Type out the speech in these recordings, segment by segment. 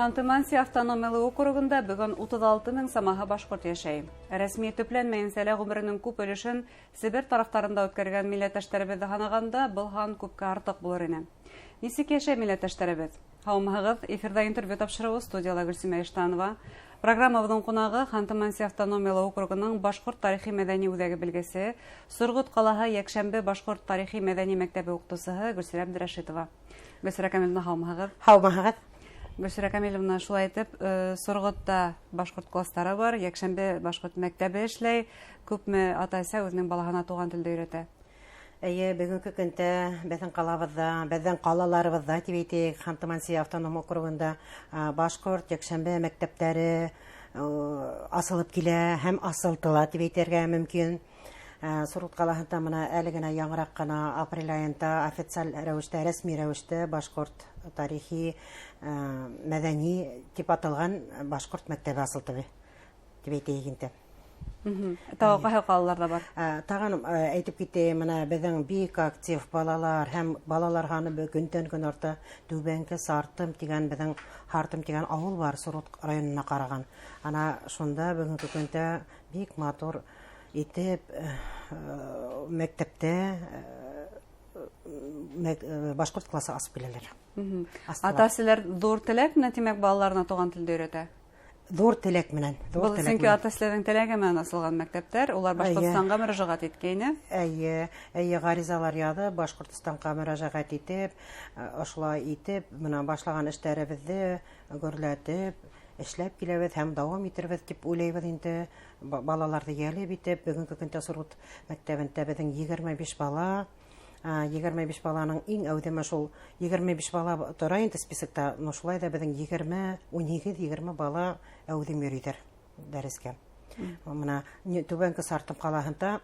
Ханты-Манси автономиялы округында бөгөн 36 мең самаһы башҡорт йәшәй. Рәсми төпләнмәйенсә лә ғүмеренең күп өлөшөн Себер тарафтарында үткәргән милләттәштәребеҙҙе һанағанда был һан күпкә артыҡ булыр ине. Нисек йәшәй милләттәштәребеҙ? Һаумыһығыҙ, эфирҙа интервью тапшырыуы, студияла Гөлсимә Иштанова. Программабыҙҙың ҡунағы Ханты-Манси автономиялы округының башҡорт тарихи мәҙәни үҙәге белгесе, Сорғот ҡалаһы Йәкшәмбе башҡорт тарихи мәҙәни мәктәбе уҡытыусыһы Гөлсирә Әбдрәшитова. Гөлсирә Камиловна, һаумыһығыҙ. Һаумыһығыҙ. Гөлсирә Камиловна, шулай итеп, Сорғотта башҡорт кластары бар, Йәкшәмбе башҡорт мәктәбе эшләй. Күпме ата-әсә үҙенең балаһына туған телде өйрәтә? Эйе, бөгөнгө көндә беҙҙең ҡалабыҙҙа, беҙҙең ҡалаларыбыҙҙа тип әйтәйек, Ханты-Манси автоном округында башҡорт йәкшәмбе мәктәптәре асылып килә һәм асылтыла тип әйтергә мөмкин. Сургут ҡалаһында бына әле генә яңыраҡ ҡына апрель айында официаль рәүештә, рәсми рәүештә башҡорт тарихи мәҙәни тип аталған башҡорт мәктәбе асылды тип әйтәйек инде. Тағы ҡайһы ҡалаларҙа бар? Тағын әйтеп китәйем, бына беҙҙең бик актив балалар һәм балалар һаны көндән көн арта. Түбәнге Сартым тигән, беҙҙең Һартым тигән ауыл бар, Сургут районына ҡараған. Ана шунда бөгөнгө көндә бик матур итеп мәктәптә башҡорт классы асып киләләр. Астылар. Ата-әсәләр ҙур теләк менән, тимәк, балаларына туған телде өйрәтә? Ҙур теләк менән, ҙур Был теләк сөнки менән. ата-әсәләрҙең теләге менән асылған мәктәптәр, улар Башҡортостанға мөрәжәғәт иткәйне. Эйе, эйе, ғаризалар яҙып, Башҡортостанға мөрәжәғәт итеп, ошолай итеп, бына башлаған эштәребеҙҙе гөрләтеп, эшләп киләбеҙ һәм дауам итербеҙ тип уйлайбыҙ инде. Балаларҙы йәлеп итеп, бөгөнгө көндә Сургут мәктәбендә беҙҙең 25 бала. 25 баланың иң әүҙеме шул 25 бала тора инде списокта, но шулай ҙа беҙҙең егерме, ун һигеҙ, егерме бала әүҙем йөрөйҙәр дәрескә. Бына Түбәнге Сартым ҡалаһында,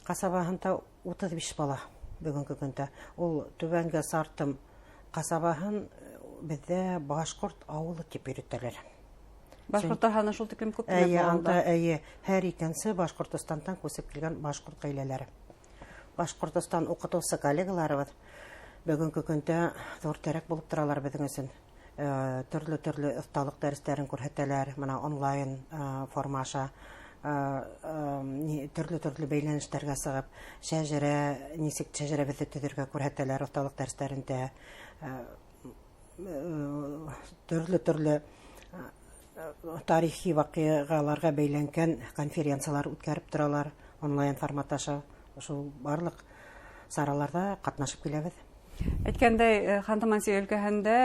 ҡасабаһында 35 бала бөгөнгө көндә. Ул Түбәнге Сартым ҡасабаһын беҙҙә башҡорт ауылы тип йөрөтәләр. Башҡорттар һаны шул тиклем күп Эйе, тимәк был анда, ауылда. эйе, һәр икенсе Башҡортостандан күсеп килгән башҡорт ғаиләләре. Башҡортостан уҡытыусы коллегаларыбыҙ бөгөнгө көндә ҙур терәк булып торалар беҙҙең өсөн. Төрлө-төрлө оҫталыҡ дәрестәрен күрһәтәләр, бына онлайн форма аша, төрлө-төрлө бәйләнештәргә сығып, шәжәрә, нисек шәжәрәбеҙҙе төҙөргә күрһәтәләр оҫталыҡ дәрестәрендә. Төрлө-төрлө тарихи ваҡиғаларға бәйләнгән конференциялар үткәреп торалар онлайн формат аша. Шул барлыҡ сараларҙа ҡатнашып киләбеҙ. Әйткәндәй, Ханты-Манси өлкәһендә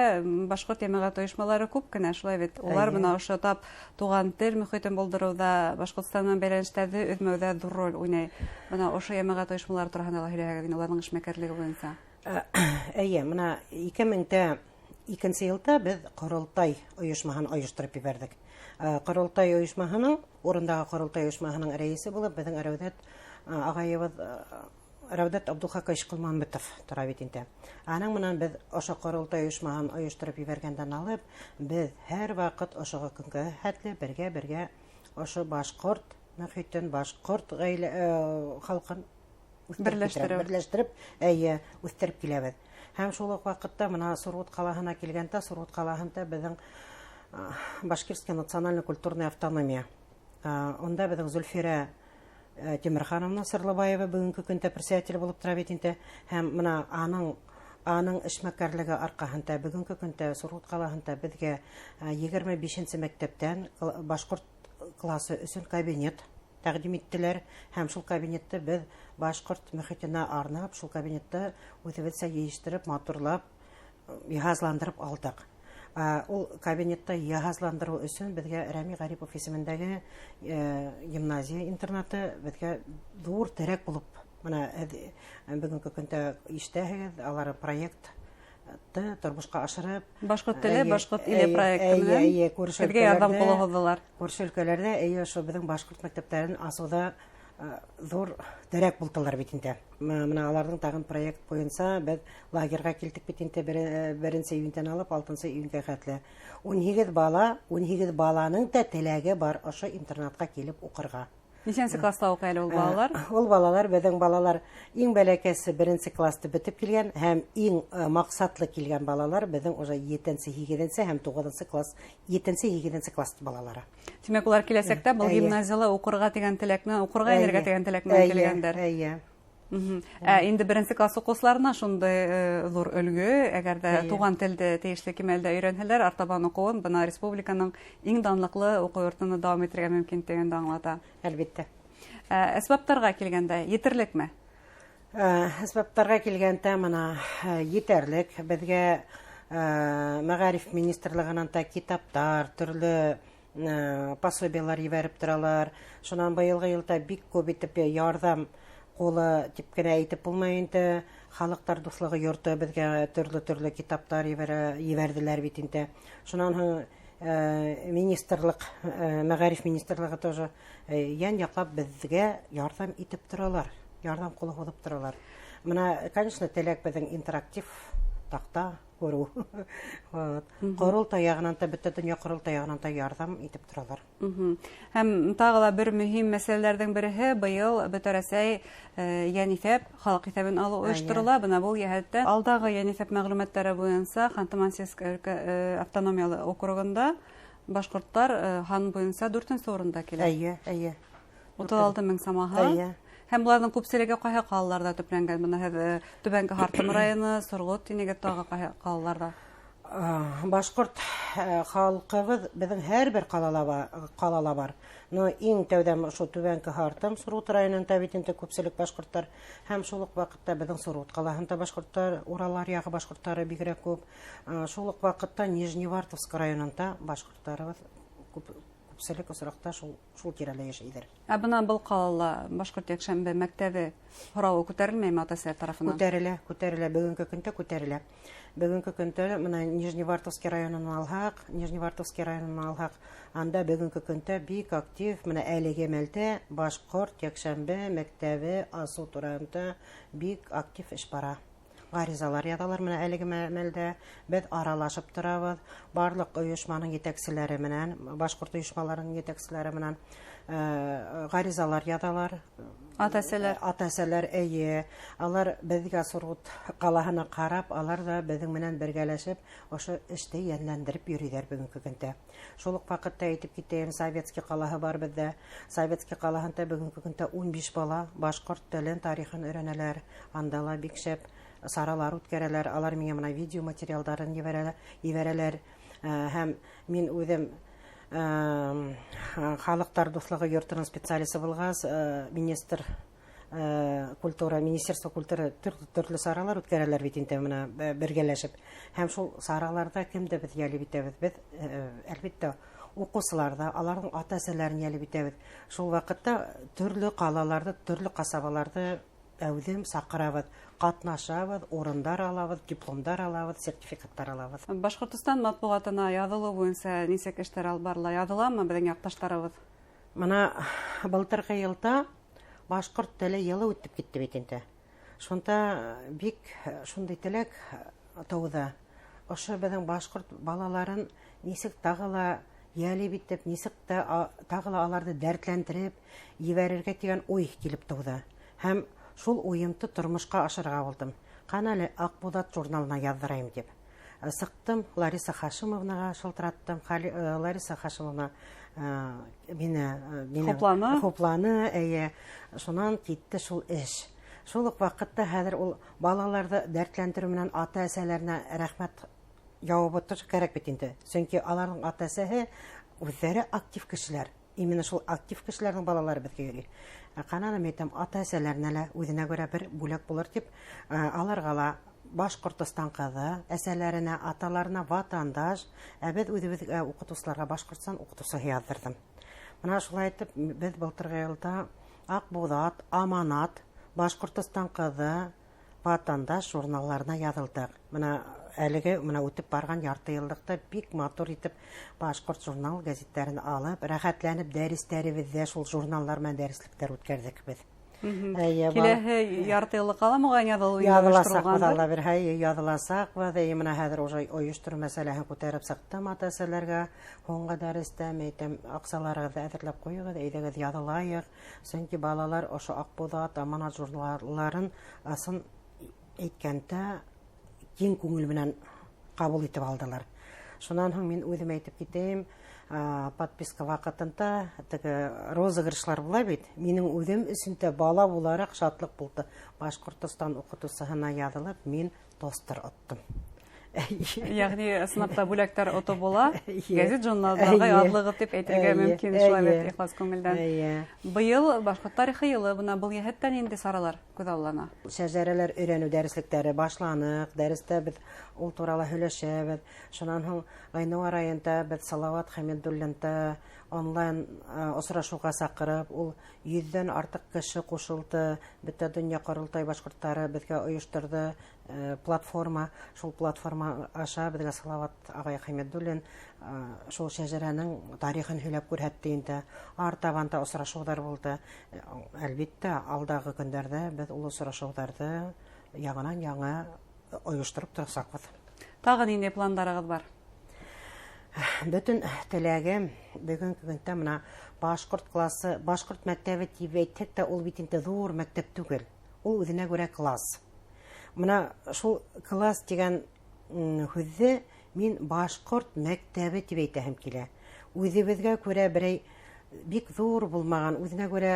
башҡорт йәмәғәт ойошмалары күп кенә, шулай бит. Улар бына ошо тап туған тел мөхитен булдырыуҙа, Башҡортостан менән бәйләнештәрҙе өҙмәүҙә ҙур роль уйнай. Бына ошо йәмәғәт ойошмалары тураһында ла һөйләһәгеҙ инде, уларҙың эшмәкәрлеге буйынса. Эйе, бына ике мең дә икенсе йылда беҙ Ҡоролтай ойошмаһын ойоштороп ебәрҙек. Ҡоролтай ойошмаһының, урындағы Ҡоролтай ойошмаһының рәйесе булып беҙҙең Рәүҙәт ағайыбыҙ Рәүҙәт Абдулхакович Ҡолманбетов тора бит инде. Аның менән беҙ ошо Ҡоролтай ойошмаһын ойоштороп ебәргәндән алып, беҙ һәр ваҡыт ошоға көнгә хәтле бергә-бергә ошо башҡорт мөхитен, башҡорт ғаилә халҡын үҫтереп Берләштереп. киләбеҙ. Берләштереп, эйе, үҫтереп киләбеҙ. Һәм шул уҡ ваҡытта бына Сургут ҡалаһына килгәндә, Сургут ҡалаһында беҙҙең Башкирская национально-культурная автономия. Унда беҙҙең Зөлфирә Тимерхановна Сырлыбаева бөгөнгө көндә председатель булып тора бит инде. Һәм бына аның эшмәкәрлеге арҡаһында бөгөнгө көндә Сургут ҡалаһында беҙгә егерме бишенсе мәктәптән башҡорт классы өсөн кабинет тәҡдим иттеләр. Һәм шул кабинетты беҙ башҡорт мөхитенә арнап, шул кабинетты үҙебеҙсә йыйыштырып, матурлап, йыһазландырып алдыҡ. Ул кабинетты йыһазландырыу өсөн беҙгә Рәми Ғарипов исемендәге гимназия интернаты беҙгә ҙур терәк булып, бына һеҙ бөгөнгө көндә ишетәһегеҙ, алар проектты тормошҡа ашырып, Башҡорт теле, Эйе, башҡорт иле эйе, проекты эйе, менән эйе, күрше беҙгә ярҙам өлкәләрҙә ҡулы һуҙҙылар. Күрше өлкәләрҙә, эйе, ошо беҙҙең башҡорт мәктәптәрен асыуҙа ҙур терәк булдылар бит инде. Бына аларҙың тағын проект буйынса беҙ лагерға килдек бит инде, беренсе июндән алып алтынсы июнгә хәтле. Ун һигеҙ бала, ун һигеҙ баланың да теләге бар ошо интернатҡа килеп уҡырға. Нисәнсе класста уҡый әле ул балалар? Ул балалар, беҙҙең балалар иң бәләкәсе беренсе класты бөтөп килгән һәм иң маҡсатлы килгән балалар беҙҙең уже 7-нсе, 8-нсе һәм 9-нсы класс, 7-нсе, 8-нсе класс балалары. Тимәк, улар киләсәктә был гимназияла уҡырға тигән теләк менән, уҡырға инергә тигән теләк менән килгәндәр. Эйе. Ә инде беренсе класс уҡыусыларына шундай ҙур өлгө, әгәр ҙә туған телде тейешле кимәлдә өйрәнһәләр, артабан уҡыуын бына республиканың иң данлыҡлы уҡыу йортона дауам итергә мөмкин тигәнде аңлата. Әлбиттә. Әсбаптарға килгәндә етерлекме? Әсбаптарға килгәндә бына етерлек. Беҙгә мәғариф министрлығынан та китаптар, төрлө пособиялар ебәреп торалар. Шунан быйылғы йылда бик күп итеп ярҙам ҡулы тип кенә әйтеп булмай инде. Халыҡтар дуҫлығы йорто беҙгә төрлө-төрлө китаптар ебәрҙеләр бит инде. Шунан һуң министрлыҡ, мәғариф министрлығы тоже йән яҡлап беҙгә ярҙам итеп торалар, ярҙам ҡулы һуҙып торалар. Бына, конечно, теләк беҙҙең интерактив таҡта күреү. Вот. Ҡоролтай яғынан та, бөтә донъя ҡоролтай яғынан та ярҙам итеп торалар. Һәм тағы ла бер мөһим мәсьәләләрҙең береһе, быйыл Бөтә Рәсәй йәниҫәп, халыҡ иҫәбен алыу ойошторола. Бына был йәһәттән алдағы йәниҫәп мәғлүмәттәре буйынса Ханты-Мансийск өлкә автономиялы округында башҡорттар һан буйынса дүртенсе урында килә. Эйе, эйе. 36 мең самаһы. Эйе. Һәм уларҙың күпселеге ҡайһы ҡалаларҙа төпләнгән? Бына һеҙ Түбәнге Һартым районы, Сорғот тинегеҙ, тағы ҡайһы ҡалаларҙа? Башҡорт халҡыбыҙ беҙҙең һәр бер ҡалала бар. Но иң тәүҙә ошо Түбәнге Һартым, Сурғут районында бит инде күпселек башҡорттар. Һәм шул уҡ ваҡытта беҙҙең Сурғут ҡалаһында башҡорттар, Уралар яғы башҡорттары бигерәк күп. Шул уҡ ваҡытта Нижневартовск районында башҡорттарыбыҙ күпселек осраҡта шул тирәлә йәшәйҙәр. Ә бына был ҡалала башҡорт йәкшәмбе мәктәбе һорауы күтәрелмәйме ата-әсәләр тарафынан? Күтәрелә, күтәрелә, бөгөнгө көндә күтәрелә. Бөгөнгө көндә бына Нижневартовский районын алһаҡ, Нижневартовский районын алһаҡ, анда бөгөнгө көндә бик актив, бына әлеге мәлдә башҡорт йәкшәмбе мәктәбе асыу тураһында бик актив эш бара. Ғаризалар яҙалар менә әлеге мәлдә, беҙ аралашып торабыҙ, барлыҡ ойошманың етәкселәре менән, башҡорт ойошмаларының етәкселәре менән ғаризалар яҙалар. Ата-әсәләр. Ата-әсәләр, эйе. Алар беҙгә Сурғут ҡалаһына ҡарап, алар ҙа беҙҙең менән бергәләшеп, ошо эште йәнләндереп йөрөйҙәр бөгөнгө көндә. Шул уҡ ваҡытта әйтеп китәйем, Советский ҡалаһы бар беҙҙә. Советский ҡалаһында бөгөнгө көндә 15 бала башҡорт телен, тарихын өйрәнәләр. Анда ла бик шәп саралар үткәрәләр. Алар миңә бына видео материалдарын ебәрәләр. Һәм мин үҙем халыҡтар дуҫлығы йортоноң специалисы булғас, министр культура, министерство культуры төрлө саралар үткәрәләр бит инде бына бергәләшеп. Һәм шул сараларҙа кемде беҙ йәлеп итәбеҙ? Беҙ әлбиттә уҡыусыларҙа, аларҙың ата-әсәләрен йәлеп итәбеҙ. Шул ваҡытта төрлө ҡалаларҙы, төрлө ҡасабаларҙы әүҙем саҡырабыҙ, ҡатнашабыҙ, урындар алабыҙ, дипломдар алабыҙ, сертификаттар алабыҙ. Башҡортостан матбуғатына яҙылыу буйынса нисек эштәр алып барыла? Яҙыламы беҙҙең яҡташтарыбыҙ? Бына былтырғы йылда башҡорт теле йылы үтеп китте бит инде. Шунда бик шундай теләк тыуҙы. Ошо беҙҙең башҡорт балаларын нисек тағы ла йәлеп итеп, нисек тә тағы ла аларҙы дәртләндереп ебәрергә тигән уй килеп тыуҙы. Һәм шул уйымды тормошҡа ашырға булдым. Ҡана әле Аҡбуҙат журналына яҙҙырайым тип. Сыҡтым, Лариса Хашимовнаға шылтыраттым. Лариса Хашимовна мине Хупланы. хупланы, эйе. Шунан китте шул эш. Шул уҡ ваҡытта хәҙер ул балаларҙы дәртләндереү менән ата-әсәләренә рәхмәт яуабы тотош кәрәк бит инде. Сөнки аларҙың ата-әсәһе үҙҙәре актив кешеләр. Именно шул актив кешеләрҙең балалары беҙгә йөрөй. Ҡананы мин әйтәм, ата-әсәләренә лә үҙенә күрә бер бүләк булыр тип, аларға ла Башҡортостан ҡыҙы, әсәләренә, аталарына ватандаш, ә беҙ үҙебеҙгә уҡытыусыларға Башҡортостан уҡытыусыһы яҙҙырҙым. Бына шулай итеп беҙ былтырғы йылда Аҡбуҙат, Аманат, Башҡортостан ҡыҙы, Ватандаш журналларына яҙылдыҡ. Бына әлеге бына үтеп барған ярты йыллыҡта бик матур итеп башҡорт журнал гәзиттәрен алып, рәхәтләнеп дәрестәребеҙҙә шул журналлар менән дәреслектәр үткәрҙек беҙ. Киләһе ярты йыллыҡҡа ла моғайын яҙылыу яҙыласаҡбыҙ, Алла бирһә, яҙыласаҡбыҙ. Эйе, мына хәҙер уже ойоштороу мәсьәләһен күтәреп сыҡтым ата-әсәләргә. Һуңғы дәрестә әйтәм, аҡсаларығыҙҙы әҙерләп ҡуйығыҙ, әйҙәгеҙ яҙылайыҡ. Сөнки балалар ошо Аҡбуҙат, Аманат журналларын ысын әйткәндә киң күңел менән ҡабул итеп алдылар. Шунан һуң мин үҙем әйтеп китәйем, подписка ваҡытында теге розыгрышлар була бит. Минең үҙем өсөн дә бала булараҡ шатлыҡ булды. Башҡортостан уҡытыусыһына яҙылып, мин тостер оттом. Йәғни ысынлап та бүләктәр отоп була. Гәзит журналдарға яҙлығыҙ тип әйтергә мөмкин, шулай бит, ихлас күңелдән. Быйыл башҡорт тарихы йылы, бына был йәһәттән ниндәй саралар күҙаллана? Шәжәрәләр өйрәнеү дәреслектәре башланыҡ. Дәрестә беҙ ул турала һөйләшәбеҙ. Шунан һуң ғинуар айында беҙ Салауат Хәмидуллинды онлайн осрашыуға саҡырып, ул 100-дән артыҡ кеше ҡушылды. Бөтә донъя ҡоролтай башҡорттары беҙгә ойошторҙо платформа. Шул платформа аша беҙгә Салауат ағай Хәмидуллин шул шәжәрәнең тарихын һөйләп күрһәтте инде. Артабан да осрашыуҙар булды. Әлбиттә, алдағы көндәрҙә беҙ ул осрашыуҙарҙы яңынан яңы ойоштороп торасаҡбыҙ. Тағы ниндәй пландарығыҙ бар? Бөтөн теләгем бөгөнгө көндә мына башҡорт классы, башҡорт мәктәбе тип әйтһәк тә, ул бит инде ҙур мәктәп түгел. Ул үҙенә күрә класс. Мына шул класс тигән һүҙҙе мин башҡорт мәктәбе тип әйтәһем килә. Үҙебеҙгә күрә берәй бик ҙур булмаған, үҙенә күрә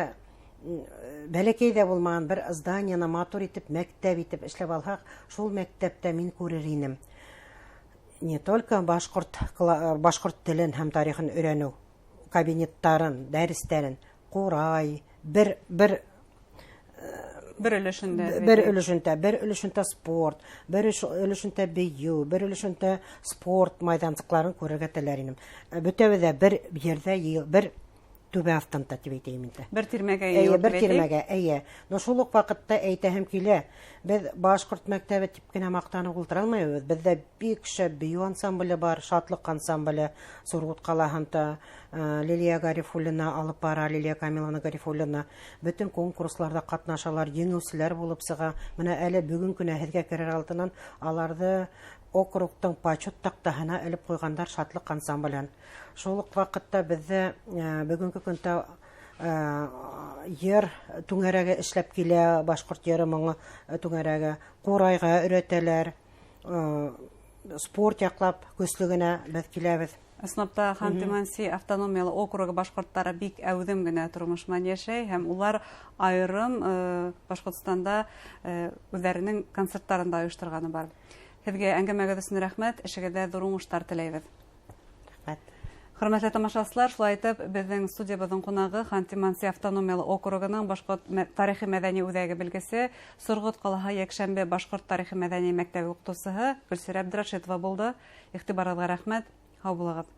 бәләкәй ҙә булмаған бер зданияны матур итеп, мәктәп итеп эшләп алһаҡ, шул мәктәптә мин күрер инем. Не только башҡорт телен һәм тарихын өйрәнеү кабинеттарын, дәрестәрен, ҡурай, бер өлөшөндә, бер өлөшөндә спорт, бер өлөшөндә бейеү, бер өлөшөндә спорт майҙансыҡларын күрергә теләр инем. Бөтәбеҙ ҙә бер ерҙә, бер түбә аҫтында тип әйтәйем инде. Бер тирмәгә йыйылып, бер тирмәгә, эйе. Но шул уҡ ваҡытта әйтәһем килә, беҙ башҡорт мәктәбе тип кенә маҡтанып ултыра алмайбыҙ. Беҙҙә бик шәп бейеү ансамбле бар, Шатлыҡ ансамбле Сургут ҡалаһында Лилия Гарифуллина алып бара, Лилия Камиловна Гарифуллина. Бөтөн конкурсларҙа ҡатнашалар, еңеүселәр булып сыға. Мына әле бөгөн кенә һеҙгә керер алдынан аларҙы округтың почет таҡтаһына элеп ҡуйғандар Шатлыҡ ансамблен. Шул уҡ ваҡытта беҙҙә бөгөнгө көндә йыр түңәрәге эшләп килә, башҡорт йыры моңо түңәрәге, ҡурайға өйрәтәләр, спорт яҡлап көслө генә беҙ киләбеҙ. Ысынлап та Ханты-Манси автономиялы округы башҡорттары бик әүҙем генә тормош менән йәшәй, һәм улар айырым Башҡортостанда үҙҙәренең концерттарын да ойошторғаны бар. Һеҙгә әңгәмәгеҙ өсөн рәхмәт, эшегеҙҙә ҙур уңыштар теләйбеҙ. Рәхмәт. Хөрмәтле тамашасылар, шулай итеп, беҙҙең студиябыҙҙың ҡунағы Ханты-Манси автономиялы округының башҡорт тарихи мәҙәни үҙәге белгесе, Сургут ҡалаһы йәкшәмбе башҡорт тарихи мәҙәни мәктәбе уҡытыусыһы Гөлсирә Әбдрәшитова булды. Иғтибарығыҙға рәхмәт, һау булығыҙ.